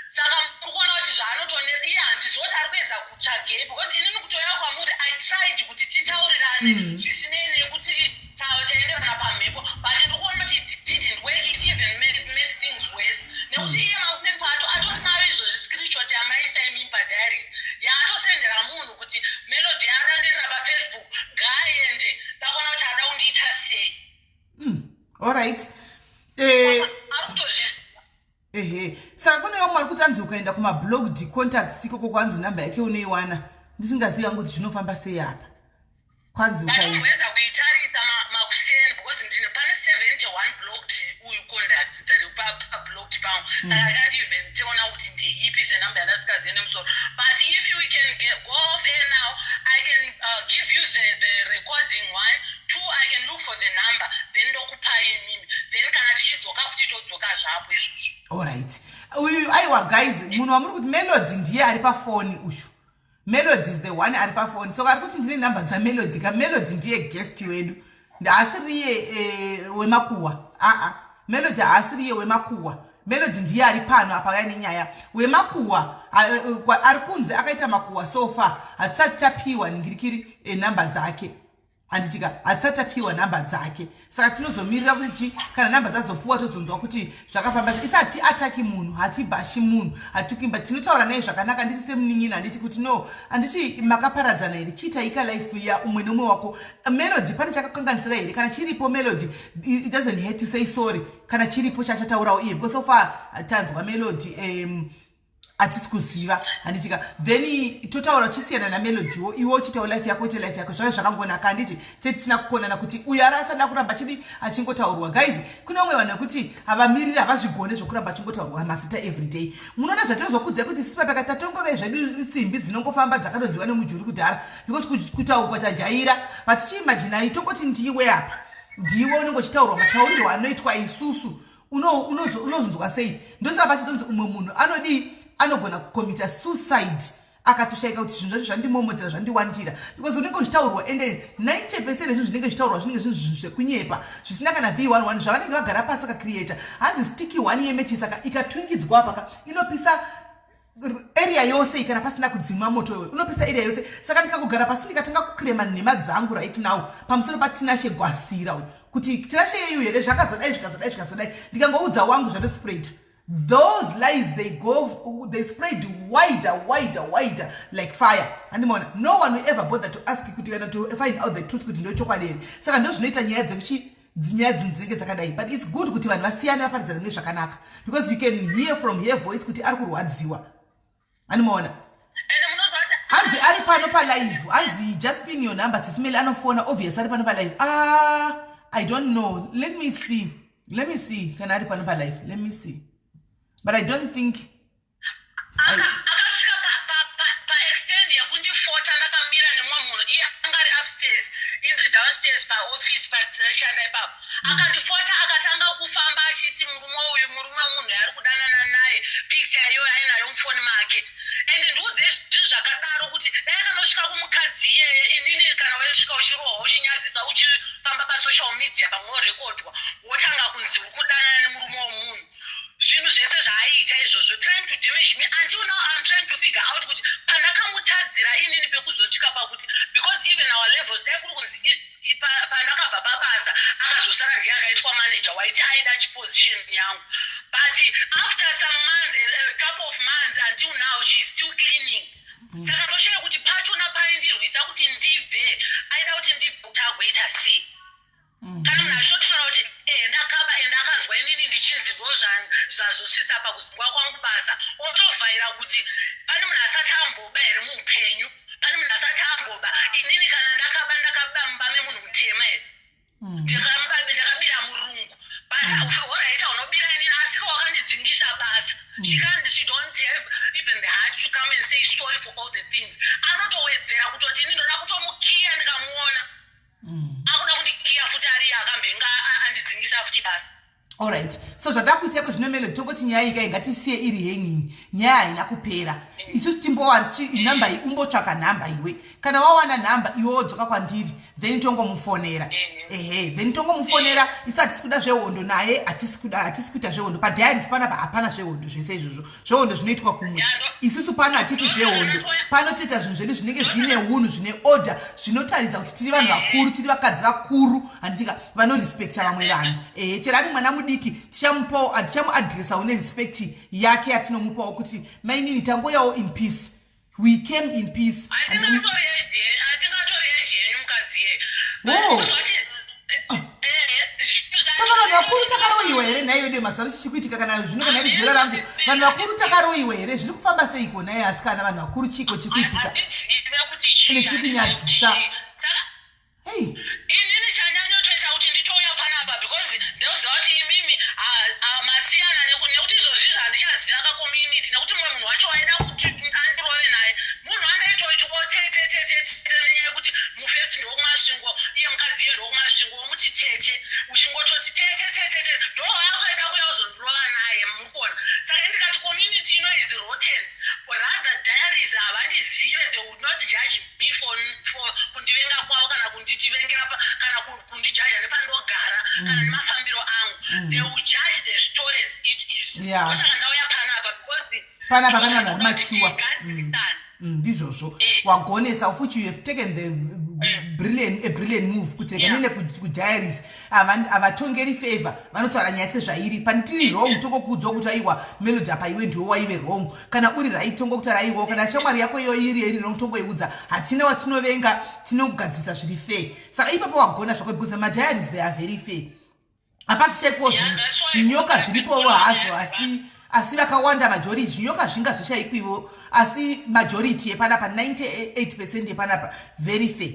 Saka muri kuona kuti zvaanotone iye, handizivi kuti ari kuedza kutsvagei, because inini kutoya kwamuri, I tried kuti titaurirane zvisinei nekuti taenderana pamhepo, but ndiri kuona kuti it didn't work. It even made things worse, nekuti iye makuseni pato atorinayo izvozvi screenshot yamaisa imini padiaries yaatosendera munhu kuti Melody yadandirira paFacebook, ngaaende, ndakuona kuti ada kundiita sei. Alright. Ari kutozviziva. Ehe, saka kune vamwe vari kuti anzi ukaenda kumablocked contacts ikoko, kwanzi namba yake unoiwana. Ndisingazivi yangu kuti zvinofamba sei apa, kwanzi ukaenda Ndatomboedza kuitarisa makuseni because ndine pane 71 blocked uyu contacts dziri pablocked pangu, saka I can't even tiona kuti ndeipi senhamba yandasikazivi nemusoro. But if we can go off air now, I can give you the recording one, two, I can look for the number, then ndokupai imimi, then kana tichidzoka futi todzoka zvapo izvozvo. Alright, uyu, aiwa guys, munhu wamuri kuti Melody ndiye ari pafoni uyu. Melody is the one ari pafoni. So ari kuti ndine nhamba dzaMelody ka. Melody ndiye guest wedu, haasiriye wemakuhwa. Aa, Melody haasiriye wemakuhwa. Melody ndiye ari pano apa aine nyaya. Wemakuhwa ari kunze akaita makuhwa. So far hatisati tapiwa ningirikiri nhamba dzake, handitika? Hatisati tapiwa nhamba dzake, saka tinozomirira kuti chi kana nhamba dzazopuwa tozonzwa kuti zvakafamba. Isi hati attacki munhu, hatibhashi munhu, hatikuimba, tinotaura naye zvakanaka. Handiti semunin'ina, handiti kuti no, handiti makaparadzana here? Chiitaika life ya umwe neumwe wako. Melody, pane chakakanganisira here? Kana chiripo, Melody, it doesn't hurt to say sorry kana chiripo chachataurawo iye, because so far tanzwa Melody, hatisi kuziva, handitika? Then totaura uchisiyana naMelodiwo, iwe uchiitawo life yako, uite life yako. Zvave zvakangonaka, handiti? Setisina kukonana kuti uyo ari asada kuramba chidi achingotaurwa. Guys, kune vamwe vanhu vekuti havamiriri, havazvigone zvokuramba achingotaurwa mazita everyday. Munoona zvatinozokudzai kuti sipapaka tatongove zvedu tsimbi dzinongofamba dzakadodyiwa nemujuri kudhara, because kutaurwa tajaira. But chiimaginai tongoti ndiwe apa, ndiwe unenge uchitaurwa mataurirwo anoitwa isusu, unozonzwa sei? Ndosaka pachizonzi umwe munhu anodii, anogona kucommita suicide akatoshayika kuti zvinhu zvacho zvandimomotera, zvandiwandira, because unenge uchitaurwa. Ende 90% yezvinhu zvinenge zvichitaurwa zvinenge zvinhu zvinhu zvekunyepa zvisina kana v11, zvavanenge vagara pasi vakacreata. Hanzi stick 1 yemechi, saka ikatungidzwa paka inopisa area yose. Kana pasina kudzimwa moto iwoyo, unopisa area yose. Saka ndikangogara pasi ndikatanga kuclaima nhema dzangu right now pamusoro paTinashe Gwasira uyu, kuti Tinashe yeyu here, zvakazodai, zvikazodai, zvikazodai, ndikangoudza wangu, zvatospreada. Those lies, they go, they spread wider, wider, wider like fire, handimaona? No one will ever bother to ask kuti kana to find out the truth kuti ndochokwadi here. Saka ndo zvinoita nyaya dzekuchi nyaya dzinhu dzinenge dzakadai. But it's good kuti vanhu vasiyane, vaparidzana nezvakanaka, because you can hear from her voice kuti ari kurwadziwa, handimaona? Ende munozwa kuti Hanzi ari pano palive. Hanzi just pin your number, Sis Melly. Anofona, obvious ari pano palive. Ah, I don't know, let me see, let me see kana ari pano palive. Let me see, but I don't think. Akasvika paextent yekundifota ndakamira nemumwe munhu. Iye anga ari upstairs, indiri downstairs paofisi patishanda ipapo. Akandifota, akatanga kufamba achiti murume uyu, murume wemunhu yaari kudanana naye, picture iyoyo ainayo mufoni make. And ndiudze zvinhu zvakadaro kuti dai akanosvika kumukadzi iyeye, inini kana waisvika uchirohwa, uchinyadzisa, uchifamba pasocial media, pamwe worekodwa, wotanga kunzi uri kudanana nemurume wemunhu, zvinhu zvese zvaaiita izvozvo, trying to damage me. Until now I'm trying to figure out kuti pandakamutadzira inini pekuzosvika pakuti, because even our levels, dai kuri kunzi pandakabva pabasa akazosara ndiye akaitwa manager, waiti aida chiposition yangu. But after some months, a couple of months, until now she's still cleaning. Saka ndoshaya kuti pachona paindirwisa kuti ndibve, aida kuti ndibve kuti agoita sei? Kana munhu achitotaura kuti ndakaba, ende akanzwa inini ndichinzi ndo zvazosvisa pakudzingwa kwangu basa, otovhaira kuti pane munhu asati amboba here muupenyu? Pane munhu asati amboba? Inini kana ndakaba, ndakaba mumba memunhu mutema here? Ndakabira murungu, but alright, unobira inini, asika wakandidzingisa basa. She can't, she don't have even the heart to come and say sorry for all the things. Anotowedzera kutoti ini ndoda kutomukiya ndikamuona. Akuda kundikiya futi ariye akambenga andidzingisa futi basa. Alright, so zvatakuiteko zvino, Melody, tongoti nyaya iyi kai ngatisiye iri hanging. Nyaya haina kupera. Isusu timbowana nhamba iyi, umbotsvaka nhamba iwe. Kana wawana nhamba iwe, wodzoka kwandiri, then tongomufonera. Ehe, then tongomufonera. Isu hatisi kuda zvehondo naye, hatisi kuda, hatisi kuita zvehondo padiaries panapa. Hapana zvehondo, zvese izvozvo zvehondo zvinoitwa kumwe. Isusu pano hatiti zvehondo pano, toita zvinhu zvedu zvinenge zvine unhu, zvine order, zvinotaridza kuti tiri vanhu vakuru, tiri vakadzi vakuru, handitika? Vanorespekta vamwe vanhu. Ehe, chero ari mwana mudiki, tichamupawo, tichamuadressawo nerespect yake yatinomupawo kuti mainini, tangoyawo in peace, we came in peace and we Hatingatori age yenyu mukadzi iye. Oh. Saka vanhu vakuru takaroyiwa here nhai vedu? Mazuva ano chichi kuitika kana zvino, kana iri zera rangu, vanhu vakuru takaroyiwa here? Zviri kufamba seiko nhai asikana? Vanhu vakuru, chiko chikuitika? Handizive kuti chii. Ine chikunyadzisa. Saka hei. Inini chanyanyotoita kuti nditouya panapa because ndinoziva kuti imimi masiyana nekuti izvozvi handichaziva kacommunity, nekuti mumwe munhu wacho waida kuti andirove naye, munhu andaitoitwo tete tete tete, nenyaya yekuti mufesi ndokuMasvingo, iye mukadzi iye ndokuMasvingo, womuti tete, uchingototi tete tete tete, ndo waakaida kuya kuzondirova naye, muri kuona? Saka ndikati community ino is rotten. Rather diaries havandizive, they would not judge me for kundivenga kwavo kana kunditivengera kana kundijaja nepandogara kana nemafambiro angu. They will judge the story as it is. Ndosaka ndauya panapa because Panapa pane vanhu vari mature. Tigadzirisane. Ndizvozvo. Wagonesa futi. You have taken the brilliant, a brilliant move kuti rega niende kudiaries. Havatongeri favor, vanotaura nyaya sezvairi. Pandiri wrong, tongokuudzawo kuti aiwa, Melody, apa iwe ndiwe waive wrong. Kana uri right, tongokutaura aiwa. Kana shamwari yako iyo iri wrong, tongoiudza. Hatina watinovenga, tinogadzirisa zviri fair. Saka ipapo wagona zvako because madiaries, they are very fair. Hapasi chaikuwo zvinyoka zviripowo hazvo, asi vakawanda majority zvinyoka zvinga zvishaikwivo, asi majority yepanapa, 98% yepanapa, very fair,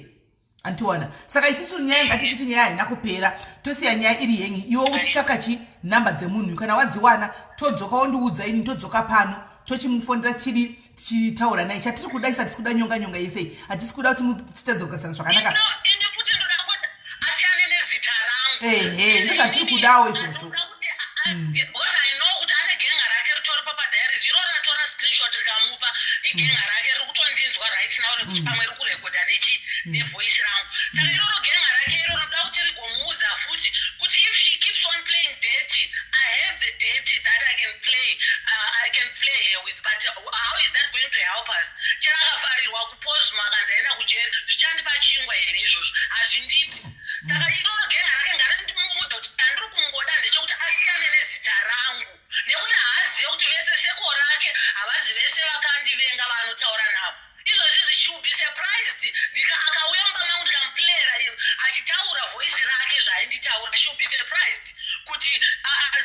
antiwana. Saka isusu nyaya ngatichiti nyaya haina kupera, tosiya nyaya iri hengi. Iwe uchitsvaka chi nhamba dzemunhu, kana wadziwana todzoka wondiudza ini, todzoka pano tochimufonera, tiri tichitaura naye. Chatiri kuda isa, hatisi kuda nyonga nyonga yesei, hatisi kuda kuti titadze kugasana zvakanaka. Ini futi ndoda kuti asiyane nezita rangu. Ehe, ndozvatiri kudawo izvozvo. Ndoda kuti because I know kuti ane genga rake ritoripo padiaries iro ratora screenshot rikamupa. Igenga rake riri kutondinzwa right now, rekuti pamwe riri kurekodha nechi nevoice rangu. Saka iroro genga rake iroro ndoda kuti rigomuudza futi kuti if she keeps on playing dirty, I have the dirty that I can play her with. But how is that going to help us? Chero akavharirwa kuPollsmoor, akanzi aenda kujeri, zvichandipa chingwa here izvozvo? Hazvindipi. Saka iroro genga rake ngarindimuudza kuti chandiri kungoda ndechekuti asiyane nezita rangu, nekuti haazive kuti vese seko rake havazi vese vakandivenga vaanotaura navo izvozvi. She will be surprised ndika akauya mumba mangu ndikamuplayera achitaura voice rake zvaainditaura. She will be surprised kuti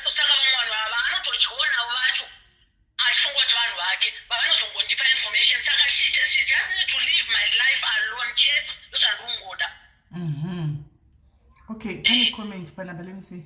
saka vamwe vanhu ava vaanotodyawo navo vacho achifunga kuti vanhu vake vavanozongondipa information. Saka she just need to live my life alone chete, ndozvandikungoda. Okay, pane comment panapa, let me see.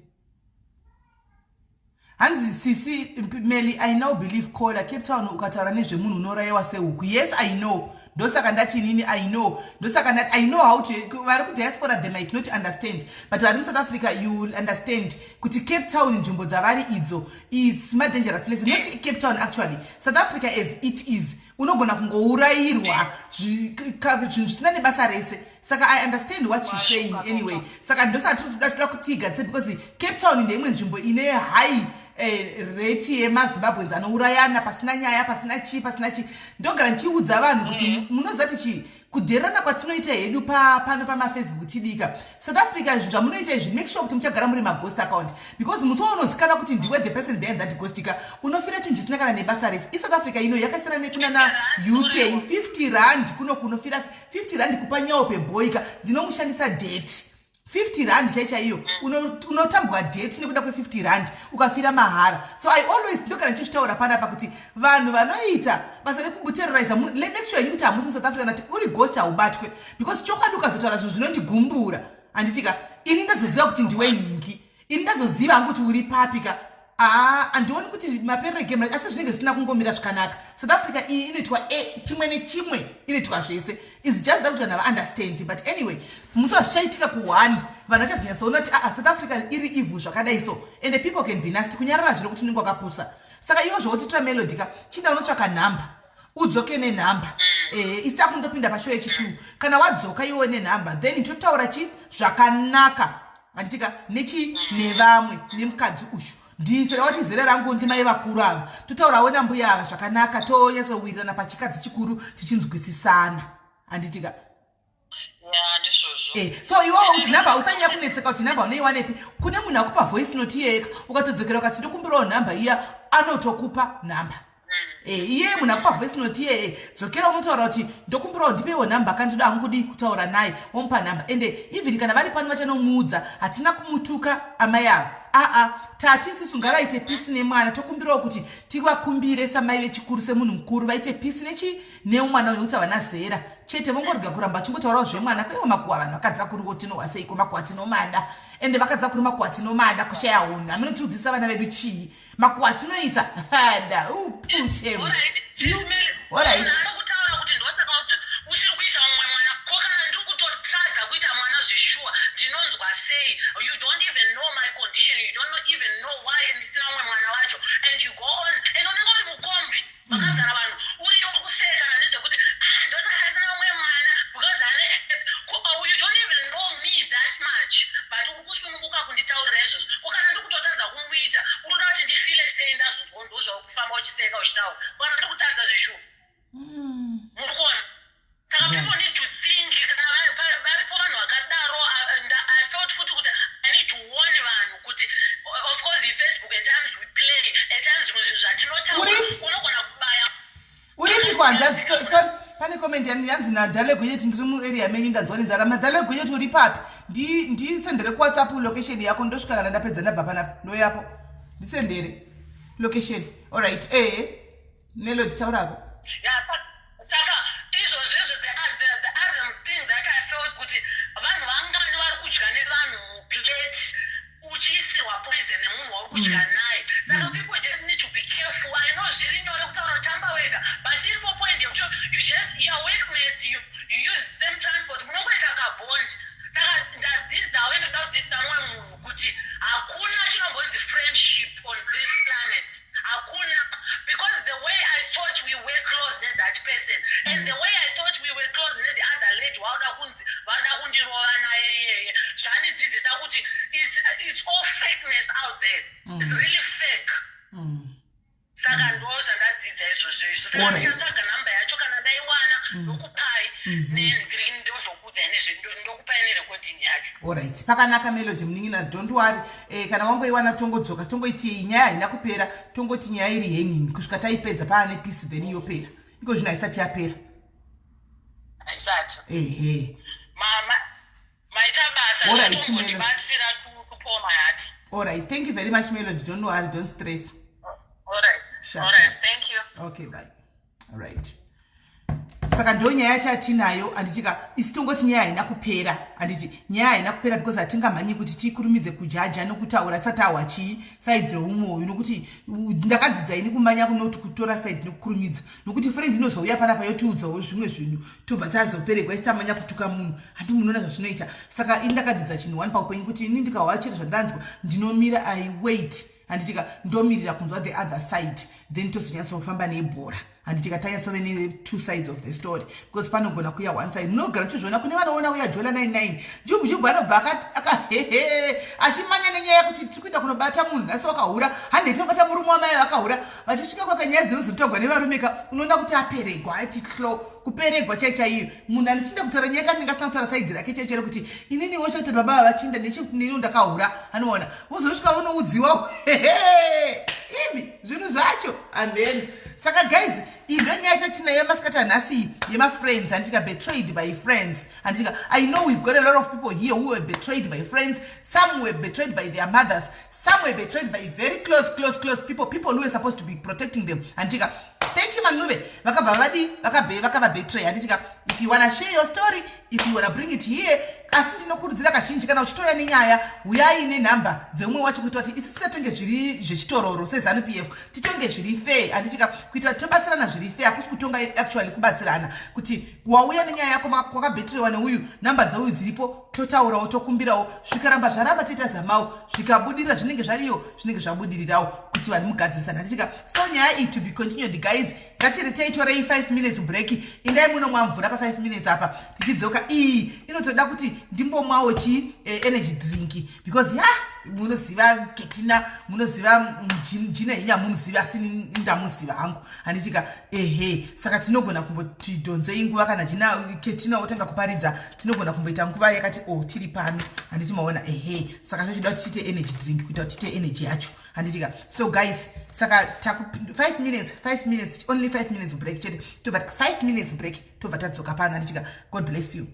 Hanzi, "Sisi Meli, I now believe caller. Cape Town ukataura nezvemunhu unourayiwa sehuku." Yes, I know. Ndosaka ndati inini I know. Ndosaka ndati I know how to vari kudiaspora, they might not understand, but vari muSouth Africa, you will understand kuti Cape Town, nzvimbo dzavari idzo, it's madangerous place. Not Cape Town actually, South Africa as it is, unogona kungourayirwa zvinhu zvisina nebasa rese. Saka I understand what she's saying anyway. Saka ndosaka tiri toda kuti igadzise because Cape Town ndeimwe nzvimbo ine high rate yemaZimbabweans anourayana pasina nyaya, pasina chii, pasina chii. Ndogara ndichiudza vanhu kuti munoziva kuti chii, kudherana kwatinoita hedu pano pamaFacebook tidika South Africa, zvinhu zvamunoita izvi, make sure kuti muchagara muri maghost account, because musi waunozikanwa kuti ndiwe the person behind that ghost ka, unofira chinhu chisina kana nebasa rese. ISouth Africa ino yakasiyana nekunana UK. R50 kuno, kunofira R50 kupa nyaope boy ka, ndinomushandisa date R50 chai chaiyo. Unotambwa date nekuda kwe R50, ukafira mahara. So I always ndogara ndichizvitaura panapa kuti vanhu vanoita basa rekumboterroriza, make sure yenyu kuti hamusi muSouth Africa, nati uri ghost haubatwe, because chokwadi ukazotaura zvinhu zvinondigumbura, handitika ini ndazoziva kuti ndiwe nhingi, ini ndazoziva hangu kuti uri papi ka. Aa, handioni kuti maperero egame, asi zvinenge zvisina kungomira zvakanaka. South Africa iyi inoitwa chimwe nechimwe, inoitwa zvese. Is just that kuti vanhu havaunderstand. But anyway, musi wazvichaitika ku1, vanhu vachazonyatsoona kuti aa, South Africa iri evil zvakadai so, and the people can be nasty. Kunyarara zviro kuti unenge wakapusa. Saka iwo zvoutitira Melody ka, chinda unotsvaka nhamba, udzoke nenhamba. Isi takundopinda pashow yechi2. Kana wadzoka iwe nenhamba, then totaura chi zvakanaka, handitika nechi nevamwe nemukadzi uyu. Ndisera wati zera rangu ndimai vakuru ava, totaurawo nambuya ava zvakanaka, tonyatsowirirana pachikadzi chikuru tichinzwisisana, handitika? Ya, ndizvozvo. So iwewo nhamba usanyanya kunetseka kuti nhamba unoiwanepi. Kune munhu akupa voice note iyeyeka, ukatodzokera ukati ndokumbirawo nhamba iya, anotokupa nhamba. Iye munhu akupa voice note iyeye, dzokera unotaura kuti ndokumbirawo ndipewo nhamba, kandidoda hangu kudi kutaura naye, womupa nhamba. Ende even kana vari pano vachanomuudza, hatina kumutuka amai ava. Aa, tati isusu ngavaite peace nemwana. Tokumbirawo kuti tivakumbire samai vechikuru, semunhu mukuru, vaite peace nechi neumwana uyu, nekuti havana zera chete. Vongorega kuramba vachingotaurawo zvemwana. Kwaiwo makuhwa, vanhu vakadzi vakuruwo tinohwa seiko makuhwa? Tinomada. Ende vakadzi vakuru makuhwa tinomada, kushaya unhu. Haminotiudzisa vana vedu chii makuhwa tinoita hada upushem. Alright, Sis Mary, Alright. munhu anokutaura kuti ndosaka usiri kuita mumwe mwana. Ko kana ndiri kutotadza kuita mwana zveshuwa, ndinonzwa sei? You don't even know my condition, you don't even know why ndisina mumwe mwana wacho, and you go on. vanhu, and unenge uri mukombi makazara vanhu, uriyo uri kuseka ndezvekuti, "Ah, ndosaka asina mumwe mwana because ane AIDS." Oh, you don't even know me that much, but uri kusununguka kunditaurira izvozvo. Ko kana ndikutotadza kumuita, unoda kuti ndifeele sei? Ndazozwa ndozvauri kufamba uchiseka uchitaura, kana ndikutadza zveshuwa, muri kuona? Saka people need to think kana varipo vanhu vakadaro. I felt futi kuti I need to warn vanhu kuti, of course, iFacebook, at times we play, at times zvimwe zvinhu zvatinotaura Uripi? unogona kubaya. Uripi kwanzadzi? Sorry, pane comment yanzi nadhale Gonyeti, "Ndiri muarea menyu, ndanzwa nenzara." Madhale Gonyeti, uri papi? Ndisendere kuWhatsApp location yako, ndosvika kana ndapedza. Ndabva panapa, ndoyapo. Ndisendere location. Alright, ehe, Melody, taurako. Yeah, saka izvozvo izvo, the other thing that I felt kuti vanhu vangani vari kudya nevanhu muplate, uchiisirwa poison nemunhu wauri kudya naye. Saka people just need to be careful. I know zviri nyore kutaura kutamba wega, but iripo point yekuti you just, your workmates, you use same transport, munongoita kabond. Saka ndadzidzawo, ndoda kudzidzisa mumwe munhu kuti hakuna chinombonzi friendship on this planet, hakuna, because the way I thought we were close nethat person and the way I thought we were close nethe other lady wauda kunzi vada kundirova naye iyeye, zvandidzidzisa kuti it's all fakeness out there. It's really fake. Saka ndo zvandadzidza izvozvo izvo. Saka ndichatsvaga namba yacho, kana ndaiwana ndokupai, ndozokuudzai, ndokupai nerecording yacho. Alright, pakanaka, Melody munin'ina, don't worry. Kana wangoiwana tongodzoka, tongoiti nyaya haina kupera, tongoti nyaya iri hanging kusvika taipedza paane peace, then yopera. Iko zvino haisati yapera. Haisati. Ehe. Maita basa. Alright, Zvatombondibatsira to pour my heart. Alright, thank you very much, Melody. Don't worry, don't stress. Alright. Sharp, Alright. sharp. Thank you. Okay, bye. Alright, saka ndo nyaya yacho yatinayo, handitika? Isi tongoti nyaya haina kupera, handiti? Nyaya haina kupera because hatingamhanyi kuti tikurumidze kujudge nokutaura tisati tahwa chii, side reumwe uyu, nokuti ndakadzidza ini kumanya kunoti kutora side nekukurumidza, nokuti friend inozouya panapa yotiudzawo zvimwe zvinhu, tobva tazoperegwa isi tamanya kutuka munhu. Handi munoona zvazvinoita? Saka ini ndakadzidza chinhu one paupenyu, kuti ini ndikahwa chero zvandanzwa, ndinomira, I wait, handitika? Ndomirira kunzwa the other side, then tozonyatsofamba nebhora, handitika? Tanyatsove ne-two sides of the story, because panogona kuya one side. Munogara muchizviona kune vanoona uya Jola 99 Jubhu Jubhu anobva akahehe achimanya nenyaya yekuti tiri kuenda kunobata munhu nhasi wakahura, handei tinobata murume wamai vakahura. Vachisvika kwaka, nyaya dzinozotogwa nevarume ka, unoona kuti aperegwa, ati hlo, kuperegwa chai chaiyo. Munhu anichinda kutaura nyaya kanenge asina kutaura side rake chaichairo, kuti inini wochati baba vachinda nechekuti ndakahura, anoona wozosvika unoudziwa imi zvinhu zvacho ameni. Saka guys, iyi ndo nyaya yatinayo masikati anhasi yemafriends, handitika? Betrayed by friends, handitika? I know we've got a lot of people here who were betrayed by friends. Some were betrayed by their mothers, some were betrayed by very close, close, close people, people who were supposed to be protecting them, handitika? Thank you, Mancube. Vakabva vadi vakavabetray, handitika? If you wanna share your story, if you wanna bring it here, asi ndinokurudzira kazhinji, kana uchitouya nenyaya, uyai nenhamba dzeumwe wacho, kuitira kuti isu tisatonge zviri zvechitororo seZANU PF, titonge zviri fair, handitika? Kuitira kuti tobatsirana zviri fair. Hakusi kutonga, actually kubatsirana, kuti wauya nenyaya yako, kwakabetrewa neuyu, namba dzeuyu dziripo, totaurawo, tokumbirawo. Zvikaramba zvaramba, toita zamau. Zvikabudirira, zvinenge zvariyo, zvinenge zvabudirirawo kuti vanhu mugadzirisana, handitika? So nyaya iyi to be continued, guys. Ngatiri teitorei 5 minutes break, indai munomwa mvura pa5 minutes apa, tichidzoka. Iyi inotoda kuti ndimbomwawo chi energy drink, because ya munoziva Ketina, munoziva Jina hinya, munoziva, asi ndamuziva hangu, handitika? Ehe, saka tinogona kumboti dhonzei nguva kana Jina Ketina otanga kuparidza, tinogona kumboita nguva yakati o tiri pano, handiti maona? Ehe, saka tochida kuti tiite energy drink kuita kuti tiite energy yacho, handitika? So guys, saka taku 5 minutes, 5 minutes, only 5 minutes break chete, tobva 5 minutes break, tobva tadzoka pano, handitika? God bless you.